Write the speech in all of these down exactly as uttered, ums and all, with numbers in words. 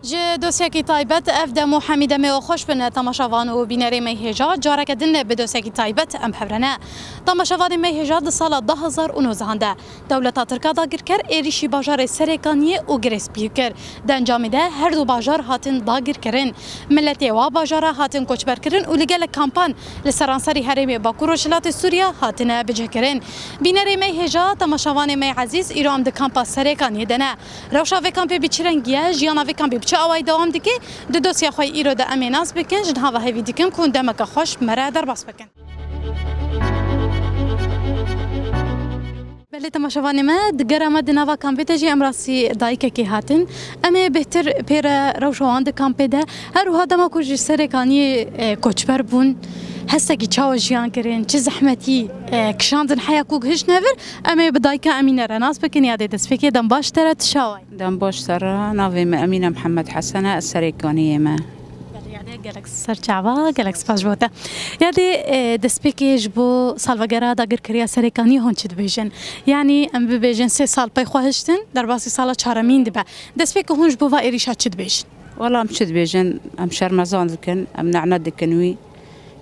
Ji dosyekî taybet ev dem û hemî demê we xweş bin temaşevan û bînerê me hêja. Careke din bi dosyekî taybet em bi hev re ne. Temaşevanê me hêja di sala du hazar û nozdehan de dewleta Tirk a dagirker êrîşî bajarê Serêkaniyê û Girê Spî kir. Di encamê de her du bajar hatin dagirkirin. Miletê wa bajara hatin koçberkirin û li gelek kampan li seranserî herêmê Bakur Rojhilatê Sûriya hatine bicihkirin. Bînerê me hêja, temaşevanê me ezîz, îro em di kampa Serêkaniyê de ne. Rewşa vê kampê bi çi rengî ye, jiyana vê kampê bi çi awayî dewam dike? Di dosya xwe îro de em ê nas bikin, ji niha ve hêvî dikim ku hûn demeke xweş bi me re derbas bikin. Belê temaşevanê me, di gera me di nava kampê de jî em rastî dayikekê hatin. Em ê bêhtir pê re rewşa wan di kampê de. Her wiha dema ku ji Serêkaniyê, e, koçber bûn, hestekî çawa jiyan kirin, çi zehmetî, e, kişandin heya ku gihiştine vir, em ê bi dayika Emîne re nas bikin. Yadê destpêkê dem baş te re, tu çawa yî? Dem baş te re, navê me Emîne Mihemed Hesen e, ez Serêkaniyê me. Belê, yadê gelek ser çava, gelek spas ji bo te. Yadê, e, destpêkê ji bo salvegera dagirkeriya Serêkaniyê hûn çi dibêjin? Yanî em bibêjin sê sal pey xwe hiştin, derbasî sala çaremîn dibe. Destpêkê hûn ji bo va êrîşa çi dibêjin? Wela em çi dibêjin, em şermezan dikin, em nehne dikin wî.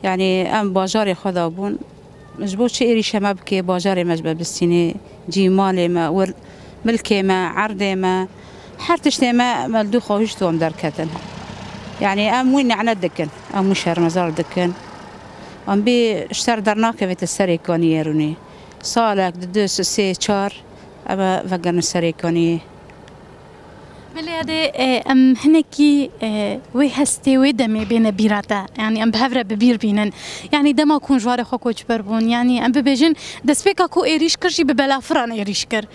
Yanî em bajarê xwe de bûn. Ji bo çi êrîşe me bike, bajarê me ji me bistînê, cî malê me, wir milkê me, erdê me, her tiştê me, me li dû xwe hişt û em derketin. Yanî em wî nehne dikin, em wî şermezar dikin. Em bê ji ser dernakevê te Serêkaniyê rûnê. Salek, di du, sê, çar, em ê vegerin Serêkaniyê. Belê yadê, e, em hinekî, e, wê hestê wê demê bêne bîra te. Yanî em bi hev re bi bîr bînin. Yanî dema ku hûn ji warê xwe koçber bûn. Yanî em bibêjin destpêka ku êrîş kir jî bi belafiran êrîş kir.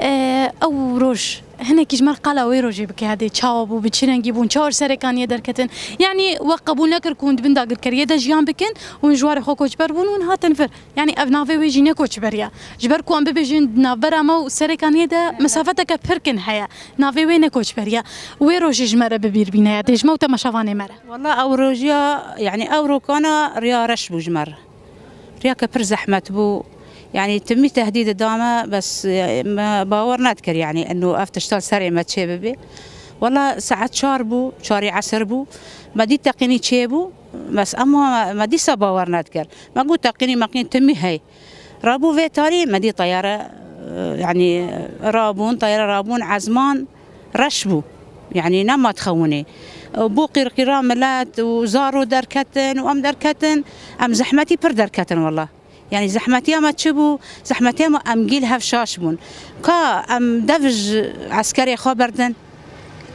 E, ew roj, hinekî ji me re qala wê rojê bike yadê. Çawa bû, bi çi rengî bûn, çawa ji Serêkaniyê derketin. Yanî we qebûl nekir ku hûn di bin dagirkeriyê de jiyan bikin û hûn ji warê xwe koçber bûn û hûn hatin vir. Yanî ev navê wê jî ne koçberiya. Ji ber ku em bibêjin di navbera me û Serêkaniyê de mesafeteke pir kin heye. Navê wê ne koçberiya. Wê rojê ji me re bi bîr bîne ya dê ji me û temaşevanê me re. Wela ew rojiya, yanî ew rokana riya reş bû ji me re. Riyake pir zehmet bû. Yanî timî tehdîd da me, bes, e, me bawer nedikir, yanî eno ev tişta li serê me çê bibe. Wela saet çar bû, çarê esir bû. Me dît teqînî çê bû, bes ema me dîsa bawer nedikir. Me got teqînî meqîn timî hey. Rabû vê tarî me dî teyare, e, yanî rabûn, teyare rabûn, ezman reş bû. Yanî nema dixewinê. Bû qîrqîra milet û zaro derketin û em derketin, em zehmetî pir derketin wela. Yanî zehmetiya me çi bû? Zehmetiya me em gîl hev şaş bûn. Ka em dev ji eskerê xwe berdin.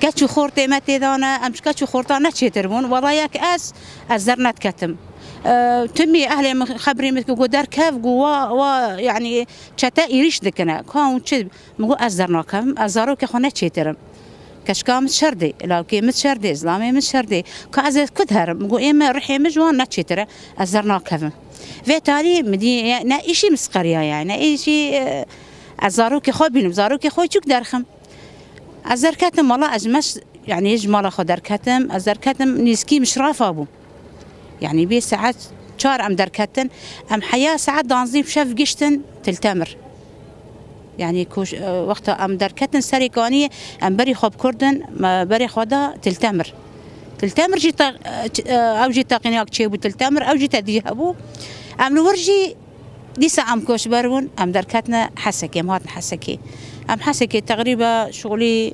Keç û xortê me tê de ne, em ji keç û xorta ne çêtir bûn. Wela yek ez, ez dernediketim. E, timî ehlê min xebrî min ku derkev, ku wa, wa, yanî çete êrîş dikine. Ka hûn çi? Min got, ez dernakevim, ez zarokê xwe ne çêtir im. Keçika min şer dê, lawkê min şer dê, zilamê min şer dê. Ka ez ê ku herim? Min got, ê min rihê min ji wan ne çêtir e, ez dernakevim. Vê tarî min dî, ne îşî min siqeriya ye, ne îşî, e, ez zarokê xwe bînim, zarokê xwe çûk derxim. Ez derketim, wela ez ji me, yanî ji mala xwe derketim, ez derketim, nîskî mişrafa bû. Yanî bê saet çar em derketin, em heya saet danzdî bi şev giştin Til Temir. Yanî ku, e, wexta em derketin Serêkaniyê, em berî xwe bi kurdin, me berê xwe da Til Temir. Til Temir jî te-, e, ç-, e, ew jî teqîniyak çêbû Til Temir, ew jî tedî hebû. Em li wir jî Dîsa em koçber bûn, em derketine Hesekê, em hatin Hesekê. Em Hesekê teqrîba şixulî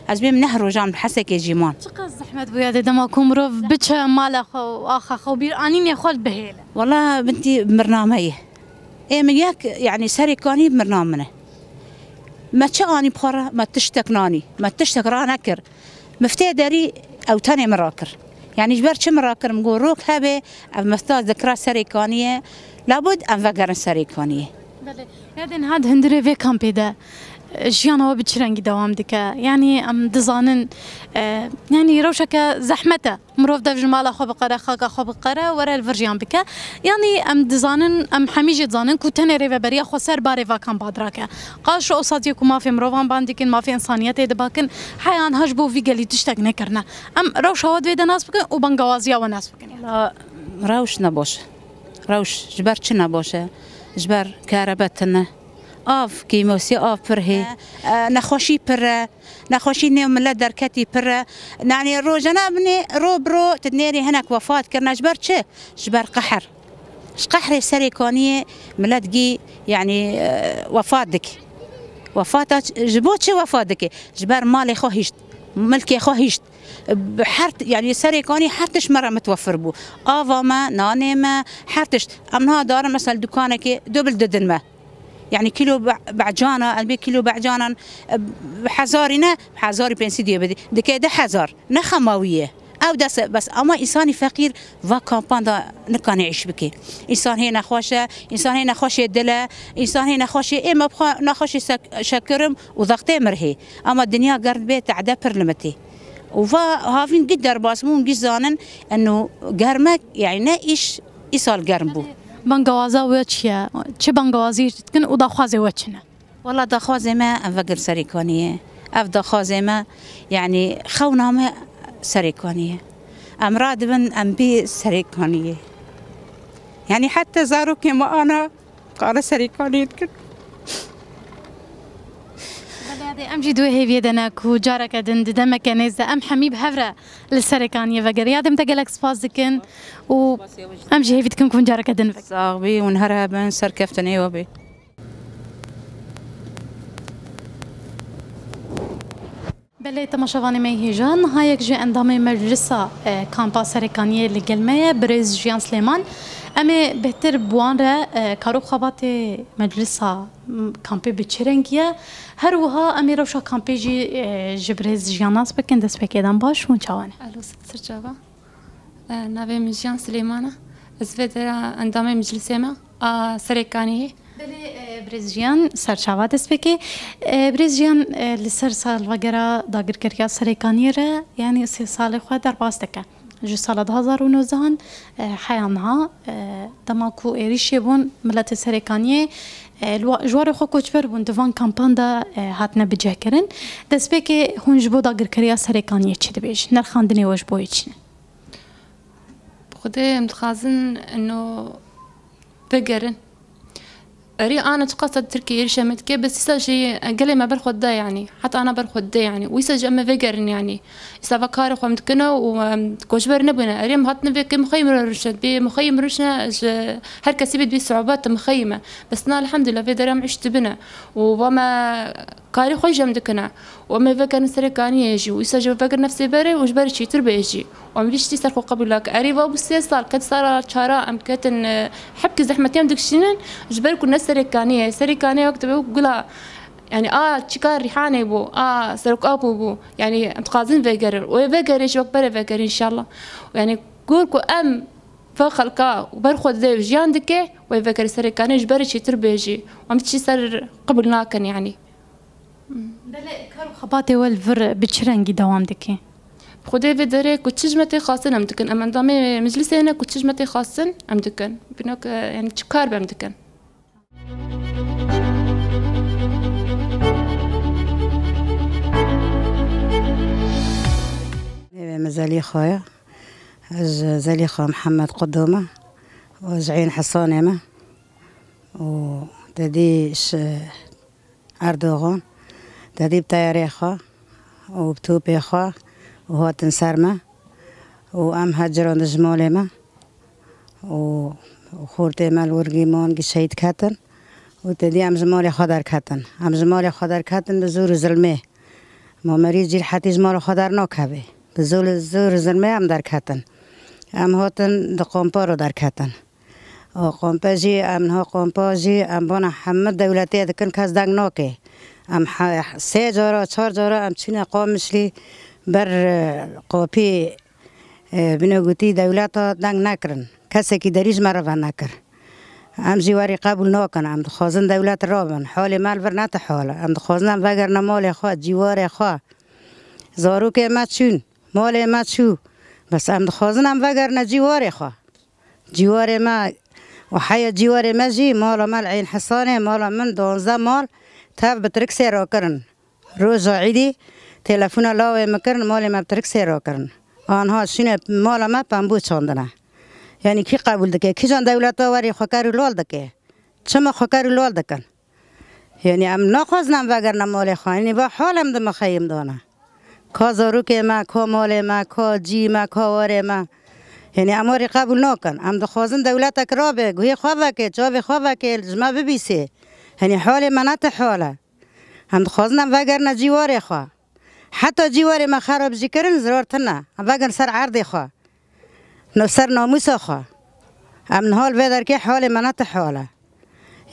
ez bêm neh rojan Hesekê jî man. Çiqas zehmet bûye dê dema ku mirov biçe mala xwe û axa xwe û bîranînê xwe bihêle? Wela bintî mirnameyê. Ê min yek, yanî Serêkanî mirna min e. Me çi anî bi xwe re? Me tiştek nanî. Me tiştek ranekir. Miftê derî ew tenê min rakir. Yanî ji ber çi min rakir? Min got, rok hebe, ev mifta dikira Serêkaniyê, labud em vegerin Serêkaniyê. Belê. Ya dê niha di hundirê vê kampê de, e, jiyana we bi çi rengî dewam dike? Yanî em dizanin, e, yanî rewşeke zehmet e. Mirov dev ji mala xwe biqere, xaka xwe biqere, were li vir jiyan bike. Yanî em dizanin, em hemî jî dizanin ku tenê rêveberiya xweser barê va kampa dirake. Qas ji osatiyê ku mafê mirovan ban dikin, mafê însaniyetê dibakin, heya niha ji bo vî gelî tiştek nekirine. Em rewşa we di vê de nas bikin û bangewaziya we nas bikin. Wela rewş ne baş e. Rewş ji ber çi ne baş e? Ji ber kerebe tune, Av, kêmosiya av pir hê. E, nexweşî pir e. Nexweşî nêv milet derketî pir e. Yanî rojane binê ro bi ro tu dinêrî hinek wefat kirine. Ji ber çi? Ji ber qehr. Ji qehrê Serêkaniyê milet gî, yanî, e, wefat dike. Wefata ç-, ji bo çi wefat dike? Ji ber malê xwe hişt, milkê xwe hişt. Bi her t-, yanî Serêkanî her tişt me re mitwefir bû. Ava me, nanê me, her tişt. Em niha darin mesela dukanekê du bil didin me. Yanî kîlo be-, becana, em bê kîlo becanan, e, bi hezarî ne, bi hezarî pênc sed bidî. Dike du hezar. Ne xema wî ye. Ew dest e, bes ama însanî feqîr va kampan de nikane îş bike. Însan hê nexweş e, însan hê nexweşê dil e, însan hê nexweşê ê me bixwe nexweşê sek-, şekirim û zextê mir hê. Ama dinya germ bê, tade pir limitê. Û va havîn gî derbas bûn, gî zanin, eno germek, yanî ne îş, îsal germ bû. Bangawaza we çi ye? Çi bangawazî dikin û daxwazê we çi ne? Wela daxwazê me em veger Serêkaniyê. Ev daxwazê me, yanî xewna me Serêkaniyê. Em radibin em bê Serêkaniyê. Yanî heta zarokê me ana qala Serêkaniyê dikin. Belê, em jî di wê hêviyê de ne ku careke din di demeke nêz de em hemî bi hev re li Serêkaniyê vegerin. Ya din te gelek spas dikin û em jî hêvî dikin ku hûn careke din vegerin. Sax bî, hûn her hebin, serkeftinê we bê. Belê, temaşevanê me hêja, niha yek ji endamê Meclisa, e, Kampa Serêkaniyê li gel me ye, birêz Jiyan Silêman. Em ê bêhtir bi wan re, e, kar û xebatê Meclisa, m, kampê bi çi rengî ye? Her wiha em ê rewşa kampê jî, e, ji birêz Jiyan nas bikin. Destpêkê dem baş, hûn çawa ne? Alo, ser çava. E, navê min Jiyan Silêman e. Ez vê dera endamê meclisê me a Serêkaniyê. Belê, e, birêz Jiyan, serçava destpêkê. E, birêz Jiyan, e, li ser salvegera dagirkeriya Serêkaniyê re, yanî sê salê xwe derbas dike. Ji sala du hazar û nozdehan, e, heya niha, e, dema ku êrîşê bûn, miletê Serêkaniyê, e, li wa-, ji warê xwe koçber bûn, di van kampan de, e, hatine bicihkirin. Destpêkê hûn ji bo dagirkeriya Serêkaniyê çi dibêjin? Nirxandinê we ji bo yê çi ne? Bi Xwedê em dixwazin ino vegerin. Erê ana çiqas Tirkiye êrîşa me dike, bes îsa jî gelê me ber xwe dide yanî. Heta ana ber xwe dide yanî. Û îsa jî em ê vegerin yanî. Îsa va karê xwe em dikine û em koçber nebûne. Erê em hatine vê ke mixeyim re rûnişe, bê mixeyim rûnişe ji her kesî bê dibê siûbet mixeyime. Bes na elhamdulillah vê derê em îş dibine. Û va me Karê xwe jî em dikine. Û em ê vegerin Serêkaniyê jî. Û îsa jî vegerin nefsê berê û ji ber çêtir bê jî. Û em vî tiştî ser xwe qebûl nakin. Erê va bû sê sal, ket sala çara em ketin, e, hepkî zehmetî em dikişînin, ji ber ku ne Serêkaniyê. Serêkaniyê wek dibe gula, yanî a çika Rîhanê bû, a Serok Apo bû. Yanî em dixwazin vegerin. Û ê vegerê jî wek berê vegerin înşallah. Û yanî gor ku em ve xelka û ber xwe dide û jiyan dike, wê vegerê Serêkaniyê ji berê çêtir bê jî. Em tiştî ser qebûl nakin yanî. Belê, kar û xebatê we li vir bi çi rengî dewam dike? Bi Xwedê vê derê ku çi ji me tê xwestin em dikin. Em endamê meclisê ne ku çi ji me tê xwestin em dikin. Bîno ke, yanî çi kar be em dikin. Navê min Zelîxa ye. Ez Zelîxa Mihemed Qudû me. Ez ji Eyn Hesanê me. Û te dî ji Erdogan, te dî bi teyarê xwe û bi topê xwe û hatin ser me û em her cirandin ji malê me û xortê me li wir gî man gî şehîd ketin û te dî em ji malê xwe derketin. Em ji malê xwe derketin bi zor û zilmê. Ma merî cî hetî ji mala xwe dernakeve. Bi zor, zor û zilmê em derketin. Em hatin di kompa re derketin. Û kompe jî, em niha kompa jî, em bona hemû dewletê dikin, kes deng nake. Em he-, sê cara, çar cara em çûne Qamişlî ber, e, qapî, e, bîne gotî dewleta deng nekirin. Kesekî derî ji me re venekir. Em jî werî qebûl nakin. Em dixwazin dewlet rabin. Halê me li vir ne ti hal e. Em dixwazin em vegerine malê xwe, cîwarê xwe. Zarokê me çûn, malê me çû. Bes em dixwazin em vegerine cîwarê xwe. Cîwarê me û heya cîwarê me jî mala me li Eyn Hesanê, mala min duwazdeh mal tev bi tirksê rakirin. Roja îdî telefona lawê min kirin, malê me bi tirksê rakirin. Anha şûne mala me pembû çandine. Yanî kî qebûl dike? Kîjan dewleta werî xwe ker û lal dike? Çima xwe ker û lal dikin? Yanî em naxwazin em vegerine malê xwe. Yanî va hal em dimixeyim dana. Ka zarokê me, ka malê me, ka cî me, ka warê me. Yanî em warê qebûl nakin. Em dixwazin dewletek rabe, guhê xwe veke, çavê xwe veke, ji me bibîsê. Yanî halê me ne ti hal e. Em dixwazin em vegerine cîwarê xwe. Heta cîwarê me xerab jî kirin, zirar tune. Em vegerin ser erdê xwe. No ser namûsa xwe. Em niha li vê derkê halê me ne ti hal e.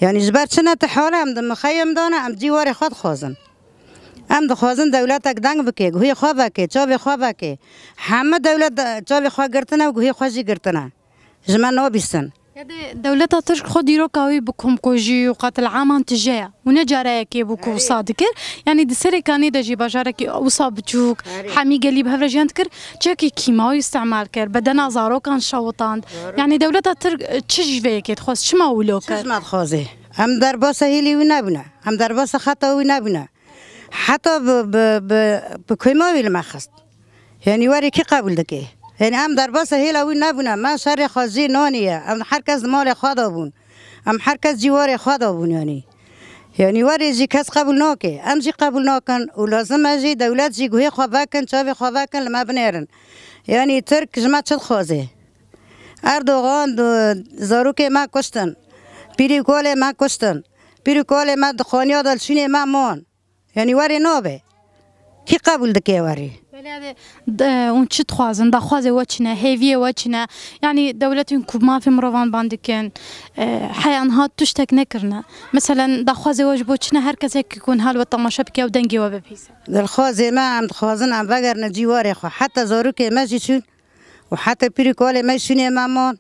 Yanî ji ber çi ne ti hal e, em di mixeyê em dane, em cîwarê xwe dixwazin. Em dixwazin dewletek deng bike, guhê xwe veke, çavê xwe veke. Heme dewlet de çavê xwe girtine û guhê xwe jî girtine. Ji me nabîsin. Yadê dewleta Tirk xwe dîroka wî bi komkujî û qetilaman tije ye. Û ne careyekê bû ku wisa dikir. Yanî di Serêkaniyê de jî bajarekî wisa biçûk, hemî gelî bi hev re jiyan dikir. Çekî kîmawî îstemal kir, bedena zarokan şewitand. Yanî dewleta Tirk, e, çi ji vê yekê dixwest, çima wilo kir? Çi ji me dixwazê? Em derbasa hêlî wî nebûne. Em derbasa xeta wî nebûne. Heta bi, bi, bi, bi kêma wî li me xist. Yanî werê kî qebûl dike? Yanî em derbasa hêla wî nebûne. Me şerê xwe jî nanî ye. Em her kes di malê xwe de bûn. Em her kes cîwarê xwe de bûn yanî. Yanî werê jî kes qebûl nake. Em jî qebûl nakin û lazim e jî dewlet jî guhê xwe vekin, çavê xwe vekin, li me binêrin. Yanî Tirk ji me çi dixwaze? Erdogan di zarokê me kuştin. Pîrî kolê me kuştin. Pîrî kolê me di xaniya de li şûnê me man. Yanî werê nabe. Kî qebûl dike werê? Belê, de, hûn çi dixwazin? Daxwazê we çi ne? Hêviyê we çi ne? Yanî dewletên ku mafê mirovan ban dikin, e, heya niha tiştek nekirine. Meselen, daxwazê we ji bo çi ne? Her kesek ku niha li we temaşe bike û dengê we bibihîse. Dilxwazê me, em dixwazin em vegerine cîwarê xwe. Heta zarokê me jî çûn û heta pîrî kolê me şûnê me man.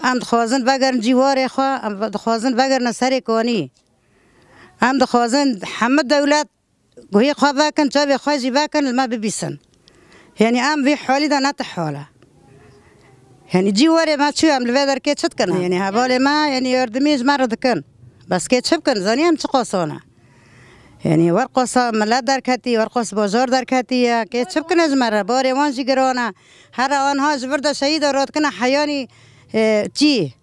Em dixwazin vegerin cîwarê xwe, em dixwazin vegerine Serêkanî. Em dixwazin hemû dewlet guhê xwe vekin, çavê xwe jî vekin, li me bibîsin. Yanî em vî halî de ne ti hal e. Yanî cîwarê me çû, em li vê derkê çi dikin? Yanî hevalê me, yanî yardimî ji me re dikin. Bes kê çi bikin? Zanî em çi qasa ne? Yanî werqasa milet derketî, werqas bajar derketî ye. Kê çi bikine ji me re? Barê wan jî giran e. Here anha ji vir de şehîda radikine heyanî, e, çî.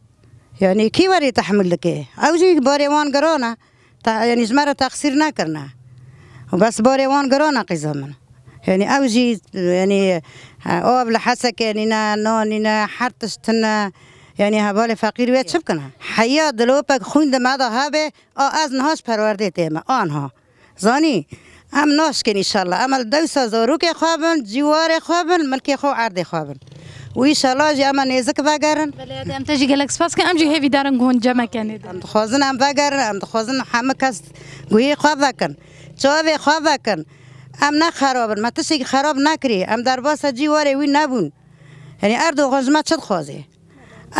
Yanî kî werî tehmil dike? Ew jî barê wan giran e. Ta-, yanî ji me re teqsîr nekirine. Û bes barê wan giran e qîza min. Yanî ew jî, yanî, e, av li Hesekê nîne, nan nîne, her tişt tune. Yanî hevalê feqîr wê çi bikine? Heya dilopek xwîn di me de hebe, a ez niha ji perwerdê tême, anha. Zanî, em naşkin înşallah. Em li dewsa zarokê xwe bin, cîwarê xwe bin, milkê xwe û erdê xwe bin. Û înşallah jî em ê nêzik vegerin. Belê, em te jî gelek spas kin. Em jî hêvîdar in ku hûn cem kenê. Em dixwazin em vegerin, em dixwazin hemû kes guhê xwe vekin, çavê xwe vekin. Em ne xerab in, me tiştekî xerab nekirî. Em derbasa cîwarê wî nebûn. Yanî Erdogan ji me çi dixwaze?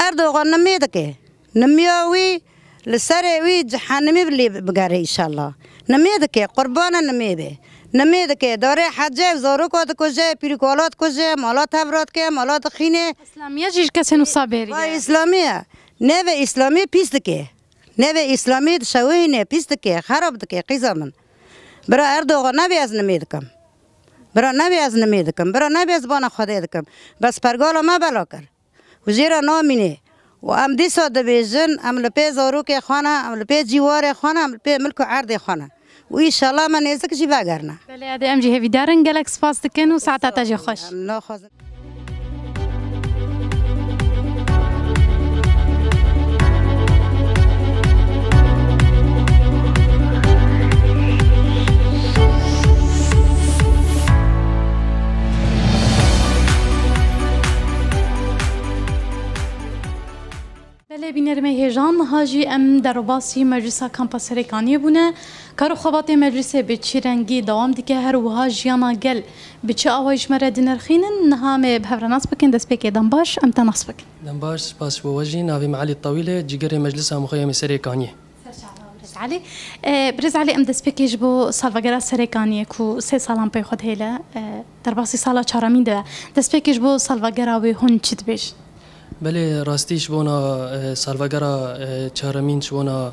Erdogan nimê dike. Nimiya wî li serê wî cehennemî lê bigere înşallah. Nimê dike, qurbana nimê be. Nimê dike, darê hece, zaroka dikuje, pîrîkola dikuje, mala tevra dike, mala dixîne. Îslamiye jî ji kesên wisa bêrî ye. Vay Îslamiye. Nêvê Îslamî pîs dike. Nêvê Îslamî dişewihîne, pîs dike, xerab dike, qîza min. Bira Erdogan nebê ez nimê dikim. Bira nebê ez nimê dikim. Bira nebê ez bana Xwedê dikim. Bes pergala me bela kir. Û jê re namîne. Û em dîsa dibêjin, em li pê zarokê xwe ne, em li pê cîwarê xwe ne, em li pê milk û erdê xwe ne. Û înşallah me nêzik jî vegerine. Belê, êdî em jî hêvîdar in, gelek spas dikin û saeta te jî xweş. Em naxwazin. Belê bînerê me hêjan, niha jî em derbasî Meclisa Kampa Serêkaniyê bûne. Kar û xebatê Meclisê bi çi rengî dewam dike, her wiha jiyana gel bi çi awayî ji me re dinirxînin? Niha em ê bi hev re nas bikin, destpêkê dem baş, em te nas bikin. Dem baş, spas ji bo we jî. Navê min Elî Tewîl e, cîgerê Meclisa Muxeyemê Serêkaniyê. Ser çava, Birêz Elî. E, Birêz Elî, em destpêkê ji bo salvegera Serêkaniyê ku sê salan pey xwe dihêle, e, derbasî sala çaremîn de ye. Destpêkê ji bo salvegera wê hûn çi dibêjin? Belê, rastî ji bona, e, salvegera, e, çaremîn ji bona,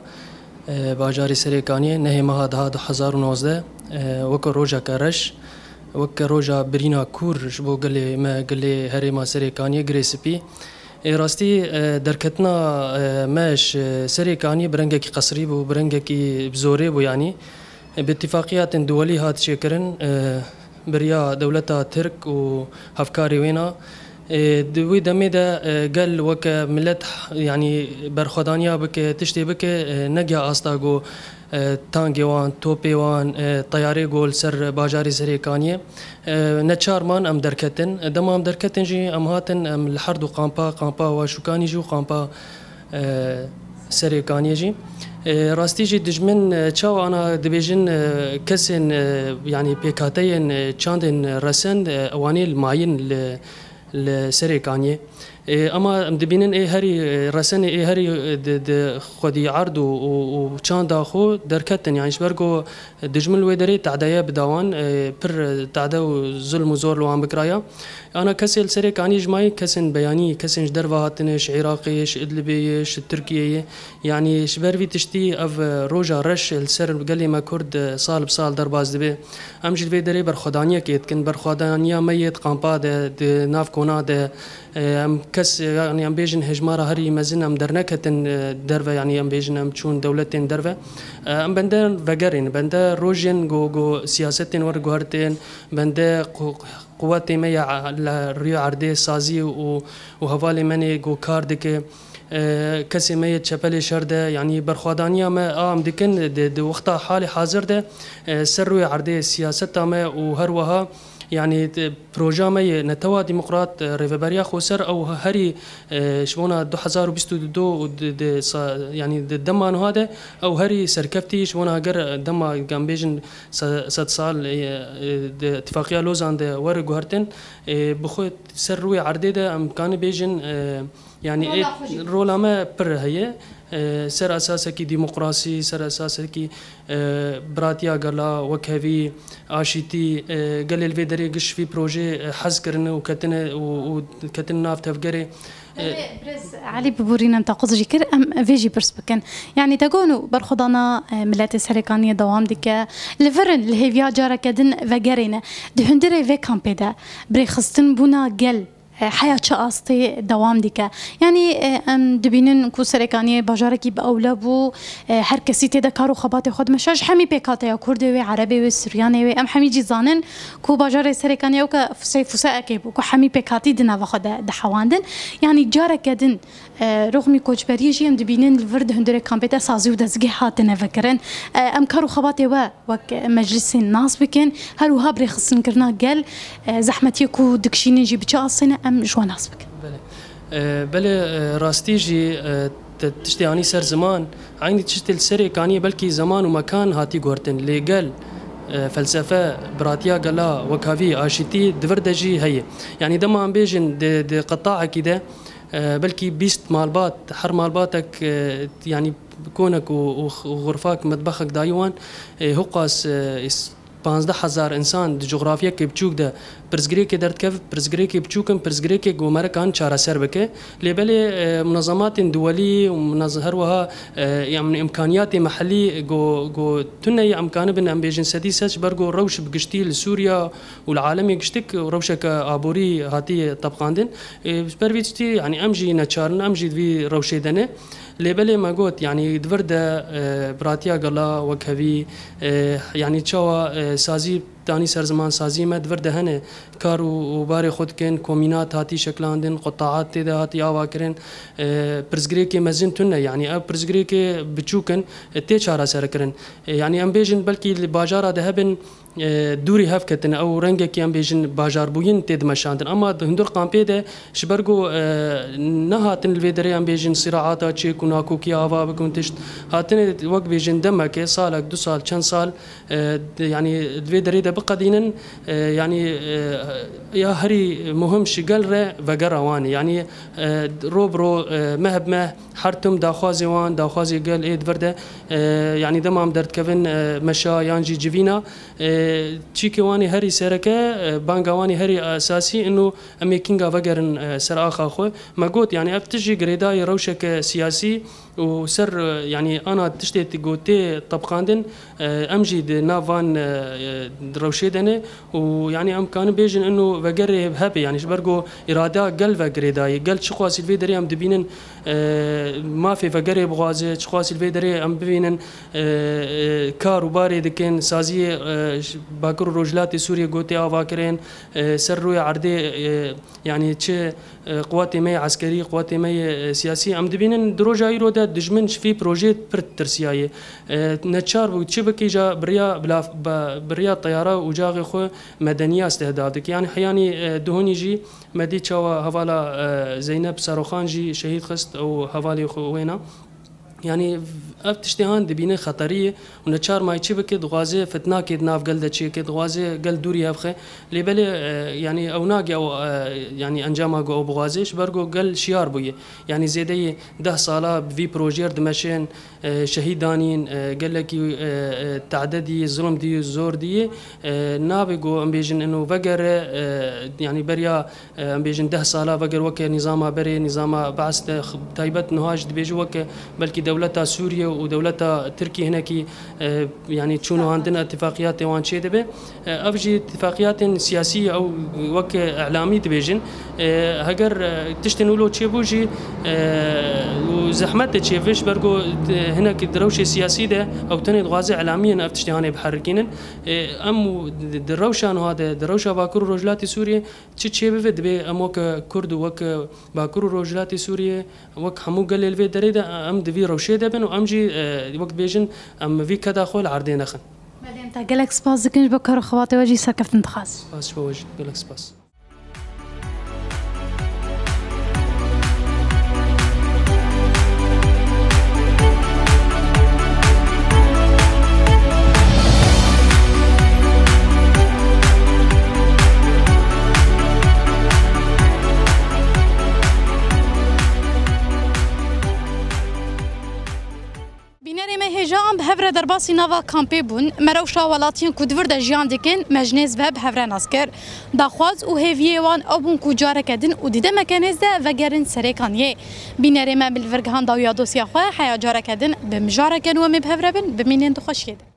e, bajarê Serêkaniyê, nehê meha deha du hezar û nozdeh, e, weke rojeke reş, weke roja birîna kûr ji bo gelê me, gelê herêma Serêkaniyê, Girê Spî. Ê rastî, e, derketina, e, me ji Serê Kaniyê bi rengekî qesrî bû, bi rengekî bi zorê bû yanî. E, bi îtîfaqiya tên duwelî hat çêkirin, e, bi riya dewleta Tirk û hevkarê wêna. E, di wî demê de, e, gel weke milet, yanî berxwedaniya bike, tiştê bike, e, negiha asta ku, e, tangê wan, topê wan, e, teyarê ku li ser bajarê Serê Kaniyê. E, neçar man em derketin. E, dema em derketin jî em hatin, em li her du kampa, kampa Waşûkanî jî û kampa, e, Serê Kaniyê jî. E, rastî jî dijmin, e, çawa ana dibêjin, e, kesên, e, yanî pêkhateyên, e, çandên resen, e, ewanê li mayîn li, li Serê Kaniyê. E, ema em dibînin ê herî, e, resenê ê herî, e, di, di xwedî erd û, û, û çanda xwe derketin. Yanî ji ber ku dijmin li wê derê tehdeye bi dawan, e, pir tehde û zulm û zor li wan bikiraya. Ana kesê li Serê Kaniyê ji mayî kesên beyanî, kesên ji derve hatine, ji Iraqê ye, ji Idlibê ye, ji Tirkiyê ye. Yanî ji ber vî tiştî ev, e, roja reş li ser gelê me Kurd, e, sal bi sal derbas dibe. Em jî li vê derê berxwedaniyekê dikin. Berxwedaniya me yê di kampa de, di nav kona de, e, em kes, yanî em bêjin hejmara herî mezin em derneketin, e, derve, yanî em bêjin em çûn dewletên derve. E, em bende vegerên, bende rojên ku, ku siyasetên werguhertên, bende qu-, quwetê me ya li rûyê erdê sazî û, û hevalê me nê ku kar dike. E, kesê me yê çepelê şer de, yanî berxwedaniya me a em dikin di, di wexta halê hazir de, e, ser rûyê erdê siyaseta me û her wiha, yanî, di proja me yê Netewa Demokrat, e, Rêveberiya Xweser ew herî, e, ji bona du hezar û bîst û du û di, di sa-, yanî di dema niha de ew herî serkeftî ji bona ger dema, em bêjin, se-, sed sal, e, e, di Îtifaqiya Lozan de were guhertin, e, bi xwe ser rûyê erdê de em kanî bêjin, e, Yanî, rola ê, xwe jî rola me pir heye. E, ser esasekî demokrasî, ser esasekî, e, biratiya gela, wekhevî, aşîtî, e, gelê li vê derê giş vî projê, e, hez kirine û ketine û, û ketine nav tevgerê. E, Belê, birêz Elî, biborînin te quz jî kir, em vê jî pirs bikin. Yanî te got û berxwedana, e, miletê Serê Kaniyê dewam dike. Li vir in, li hêviya careke din vegerêne. Di hundirê vê kampê de birêxistin bûna gel e, heya çi astê dewam dike. Yanî, e, em dibînin ku Serê Kaniyê bajarekî bi ewle bû, e, her kesî tê de kar û xebatê xwe dimeşe. Ji hemî pêkhateya Kurdê wê, Erebê wê, Suryanê wê, em hemî jî zanin ku bajarê Serê Kaniyê weke fusey fuseekê bû, ku hemî pêkhatî di nava xwe de dihewandin. Yanî careke din, e, roxmî koçberiyê jî em dibînin li vir di hundirê kampê de sazî û dezgeh hatine vekirin. E, em kar û xebatê we wek meclisên nas bikin, her wiha birêxistinkirina gel, e, zehmetiyê ku dikişînin jî bi çi astê ne, em ji we nas bikin. Belê. E, belê, e, rastî jî, e, te-, tiştê anî ser ziman, eynî tiştê li Serê Kaniyê belkî zeman û mekan hatî guhertin, lê gel, e, felsefe, biratiya gela, wekhevî, aşîtî di vir de jî heye. Yanî dema em bêjin di, di qetaekî de, e, belkî bîst malbat, her malbatek, e, yanî konek û, û, û xurfak, metbexek dayî wan, e, hiqas, e, is-, panzdeh hezar însan di cografyekê biçûk de pirsgirêkê derdikeve, pirsgirêkê biçûk in, pirsgirêkê ku merikan çareser bike. Lê belê, e, munezematên duwelî û munez-, her wiha, e, em, îmkaniyatê mehellî ku, ku tune yê em kanibin em bêjin sedî sed, ji ber ku rewş bi giştî li Sûriya û li alemê giştik rewşeke aborî hatiye tebqandin. E, ji ber vî tiştî, yanî em jî neçar in, em jî di vî rewşê de ne. Lê belê me got, yanî di vir de, e, biratiya gela, wekhevî, e, yanî çawa, e, sazî, danî ser ziman sazî me di vir de hene, kar û, û barê xwe dikin, komînat hatî şekilandin, qutaat tê de hatî ava kirin, e, pirsgirêkê mezin tune, yanî ev pirsgirêkê biçûk in, e, tê çareser kirin. E, yanî em bêjin belkî li bajara de hebin, e, dûrî hev ketine, ew rengekî em bêjin bajarbûyîn tê dimeşandin. Ama di hundir kampê de ji ber ku, e, nehatin li vê derê em bêjin sîraata çêk û nakokiya ava bikin tişt, hatine wek bêjin demeke, salek, du sal, çend sal, e, di, yanî di vê derê de biqedînin, e, yanî, e, ya herî muhim ji gel re vegera wan e. Yanî, e, ro bi ro, e, meh bi meh her tim daxwazê wan, daxwazê gel ê di vir de, e, yanî dema em derdikevin, e, meşa yan jî civîna, e, çîkê wan ê herî sereke, e, banga wan ê herî esasî ino em ê kînga vegerin, e, ser axa xwe. Me got, yanî ev tişt jî girêdayî rewşeke siyasî Û ser, e, yanî ana tiştê ti-, ku tê tebqandin, e, em jî di nav van, e, e, rewşê de ne û yanî em kanin bêjin ino vegerê hebe, yanî ji ber ku îrada gel ve girêdayî, gel çiqasî li vê derê em dibînin, e, mafê vegerê bixwaze, çiqasî li vê derê em bibînin, e, e, kar û barê dikin, saziyê, e, ji Bakur û Rojhilatê Sûriyê ku tê avakirin, e, ser rûyê erdê, e, yanî çi, e, quwatê me yê eskerî, quwatê me yê, e, siyasî, em dibînin di roja îro de dijmin ji vî projeyê pir tirsiyaye. E, neçar bû çi bike, îja bi riya bila-, bi, bi riya teyara û ucaxê xwe medeniya stehdaf dike. Yanî heyanî, e, duhunî jî me dî çawa hevala, e, Zeynep Seroxan jî şehîd xist û hevalê xwe wêna. Yanî ev tiştê han dibîne xeterî ye û neçar mayî çi bike, dixwaze fitnakê di nav gel de çêke, dixwaze gel dûrî hev xe. Lê belê, e, yanî ew nake ew, e, yanî encama ku ew bixwaze, ji ber ku gel şiyar bûye. Yanî zêdeyê deh sala bi vî projeyê dimeşin, e, şehîd danîn, e, gelekî, e, e, tade dî, zulm dî, zor dî, e, nabe ku em bêjin ino vegere, e, yanî beriya e, em bêjin deh sala veger weke nîzama berê, nîzama Be's de, x-, taybet niha jî dibêje weke belkî dewleta Sûriye û dewleta Tirkî hinekî, e, yanî çûn û handin îtifaqiyatê wan çê dibe. E, ev jî îtifaqiyatên siyasî ew weke îlamî dibêjin. E, heger, e, tiştên wilo çêbû jî, e, û zehmet de çêbibe, ji ber ku, e, hinek di rewşê siyasî de ew tenê dixwaze îlamiyên ev tiştê hanê biherikînin. E, em û di, di rewşa niha de, di rewşa Bakur û Rojhilatê Sûriyê, çi çê bibe, dibê em weke Kurd û weke Bakur û Rojhilatê Sûriyê, wek hemû gelê li vê derê de em di vî rewşê de bin û em jî, e, wek dibêjin, em vî keda xwe li erdê nexin. Belê, em te gelek spas dikin ji bo kar û xebatê we jî serkeftin dixwazin. Spas ji bo we jî, gelek spas. Bînerê me hêja an bi hev re derbasî nava kampê bûn. Me rewşa welatiyên ku di vir de jiyan dikin, me ji nêz ve bi hev re nas kir. Daxwaz û hêviyê wan ew bûn ku careke din û dîdemeke nêz de vegerin serê kaniyê. Bînerê me bi li vir gihan dawiya dosya xwe, heya careke din bi mijareke nû em ê bi hev re bin, bimînin di xweşiyê de.